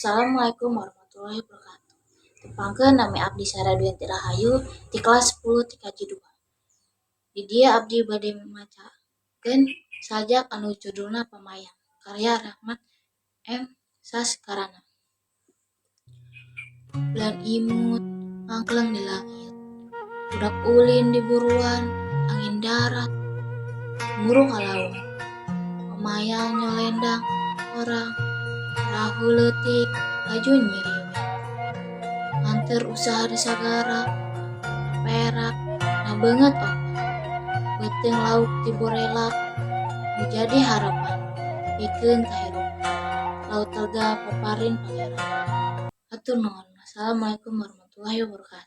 Assalamualaikum warahmatullahi wabarakatuh. Tepangkeun, nami abdi Sarah Dwianti Rahayu ti kelas 10 TKJ 2. Di dieu abdi bade macakeun sajak anu judulna Pamayang karya Rahmat M. Saskarana. Bulan imut mangkleng di langit, budak ulin di buruan angin darat, murung ka laut. Pamayang nyolendang horang, parahu leutik laju nyiriwit. Nganteur usaha di sagara, na perak, na beungeut opat. Beuteung lauk ti borela, nu jadi harapan, pikeun kahirupan. Laut lega paparin pangeran. Hatur nuhun. Wassalamualaikum warahmatullahi wabarakatuh.